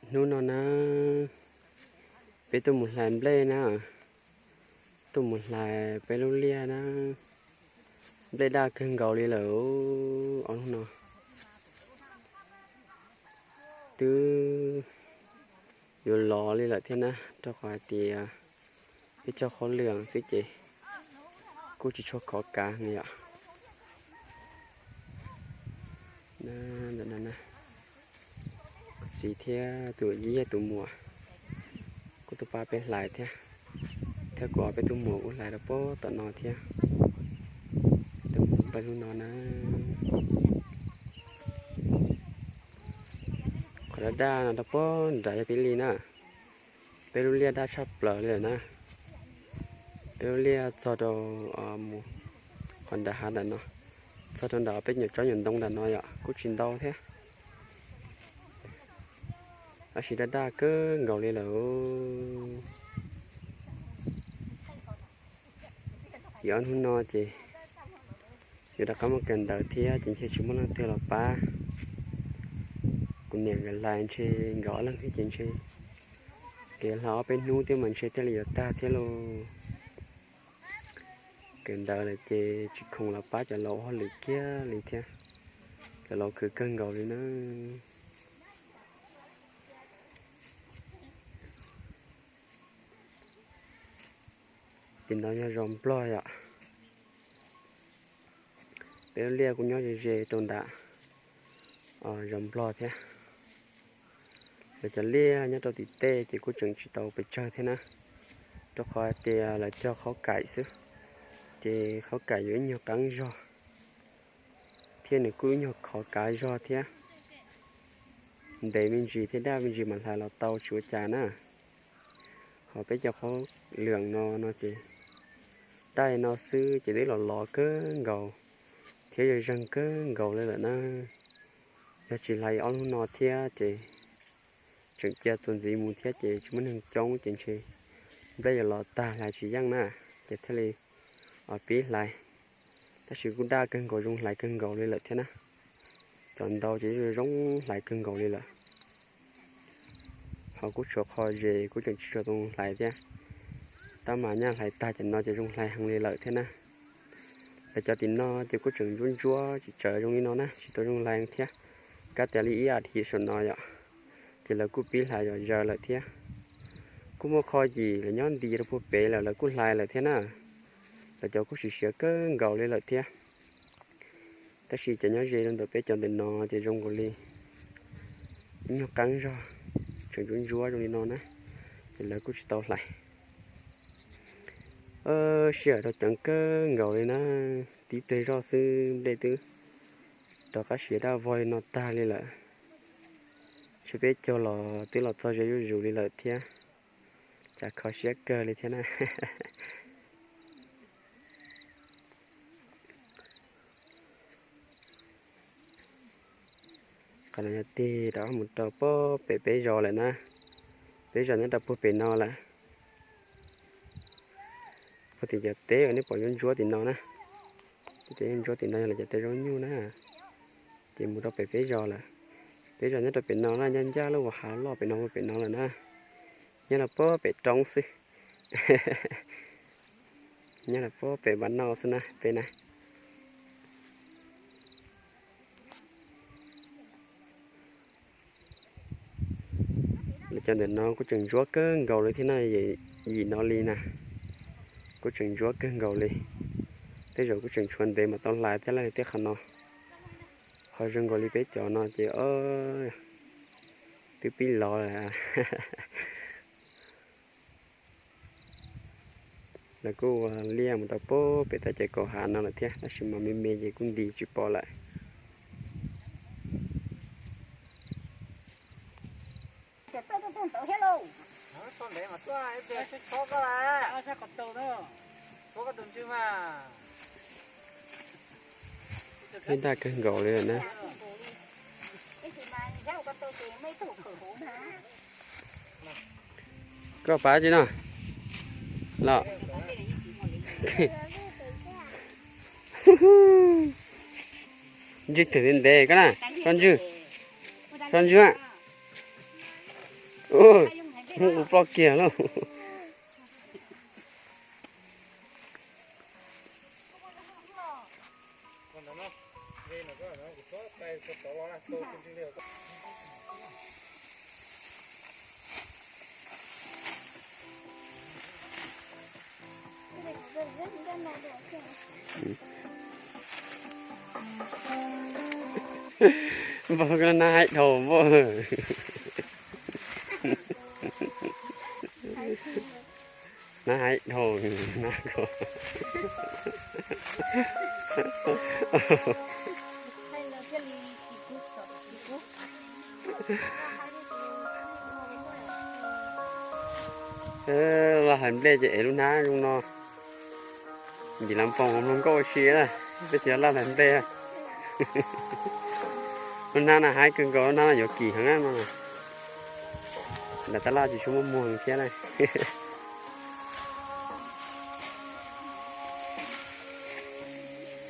Hnub no na, peb tuaj mus hlais nplej na, tuaj mus hlais peb lub liaj na. Nplej daj kawg nkaus li lawm ob hnub no. Twb yuav lov li lawm thiab na, rau qhov hais tias peb cog qhob lwm xwb ces kuj tsis tshua khov kav li yom. Ntawm no, kuv txiv thiab tus yij yog tus muam kuj tuaj pab peb hlais thiab, thiab kuv ob peb tug muam kuj hlais rau puag tom no thiab. Tus muam nplej hnub no na, qhov daj daj no rau puag nrad yog peb li na. Peb lub liaj daj tshaj plaws li lawm na. Peb lub liaj txog rau mus qhov nram hav nram no, txog rau nram peb nyuam tsob nyuam ntoo nram no yom, kuj tsis ntau thiab. Tab sis daj daj kawg nkaus li lawm. Yog ob hnub no ces yuav rov qab muaj kawm ntawv thiab ces ntshe tsis muaj leej twg los pab. Kuv niam nkawd hlais ntshe nkawd ob leeg thiab ces ntshe nkawd hlais ob peb hnub thiab mas ntshe thiaj li yuav tag thiab lauj. Kawm ntawv lawm ces tsis khoom los pab cov laus ua hauj lwm kiag li thiab. Cov laus khwv kawg nkaus li na. Tim no yog zos Nplog yom. Peb lub liaj kuj nyob ze ze rau nram zos Nplog thiab. Lawv cov liaj nyob rau tim tej ces kuj tseem tsis tau pes tsawg thiab na, rau qhov hais tias lawv cog qhaub kaim xwb, ces qhaub kaim yuav ib nyuag qeeb zog, thiab nws kuj ib nyuag khov kav zog thiab. Ntev me ntsis thiab daj me ntsis mam hlais los tau tsis ua cas na. Ho peb cov qhaub lwm no no ces daj no xwb ces twb los lov kawg nkaus thiab yog zeeg kawg nkaus li lawm na. Yog tsis hlais ob hnub no thiab ces tseem cia txuas ntxiv mus thiab ces tsis muaj neeg coob ces ntshe nplej yuav lov tag hlais tsis yeej na, ces thiaj li pib hlais. Tab sis kuj daj kawg nkaus zoo hlais kawg nkaus li lawm thiab na. Cov ntau ces zoo hlais kawg nkaus li lawm. Ho kuj tshuav qho zes kuj tseem tsis tshua tau hlais thiab, tab mas nyaj hlais tag cov no ces zoo hlais heev li lawm thiab na. Lawv cov tim no ces kuj tseem ntsuab ntsuab tsis tsawv zoo li no na, tsis tau zoo hlais thiab. Kab tias li ib as thiv saum no yom, ces lawv kuj pib hlais zom zaws lawm thiab. Kuj muaj qho yim lawv nyob nti rau puag pem lawm lawv kuj hlais lawm thiab na. Lawv cov kuj siav siav kawg nkaus li lawm thiab. Tab sis cov nyob ze rau ntawm peb cov ntawm no ces zoo nkaus li ib nyuag qeeb zog, tseem ntsuab ntsuab zoo li no na, ces lawv kuj tsis tau hlais. Sij hawm rau ceev kawg nkaus li na, tib pliag zoj xwb nplej twb rov qab siav daj vog li no tag li lawm. Ntshe peb caug los twb los txog ze zuj zus li lawm thiab, cas kho siab kawg li thiab na. Qhov no yog tig rov qab mus rau puag pem peb zos lawm na, peb zos nyob rau puag pem no lawm. Puag tim cov teb uas nej pom ntsuab ntsuab tim no na, cov teb ntsuab ntsuab tim no yog lawv cov teb zaub nyuj na, ces mus rau pem peb zos lawm. Peb zos nyob rau pem no na, ncaj ncaj lub hav loj pem no, pem no lawm na, nyob rau puag pem roob xwb. Nyob rau puag pem npab no xwb na peb na. Lawv cov ntawm no kuj tseem ntsuab kawg nkaus li thiab na, yim no li na, kuj tseem ntsuab kawg nkaus li. Tej zaum kuj tseem tshuav ntev mas tau hlais thiab lawm tej qhov no. Ho zoo nkaus li peb cov no ces twb pib lov lawm. Lawv kuj ua liaj mus rau puag pem tej ces kaum hav no lawm thiab, tab sis mas me me ces kuj nti tsis pom lawm. Peb daj kawg nkaus li na. Koj pab tsi no los? Ntswg twg ntev ntev koj na, so ntswg, so ntswg. Ua ploj kiag lauj. Npawg koj nab haib dhau npawg. Nab haib dhau, nab ko. Laj hlais nplej ces ev lub hnab zoo no. Ncim las poos hauv mloog nkauj ua si na, peb tsis yog laj hlais nplej. Lub hnab no haib kawg nkaus, lub hnab no yuav kim heev no. Nram tab laj tsis tshua muaj muag thiab na.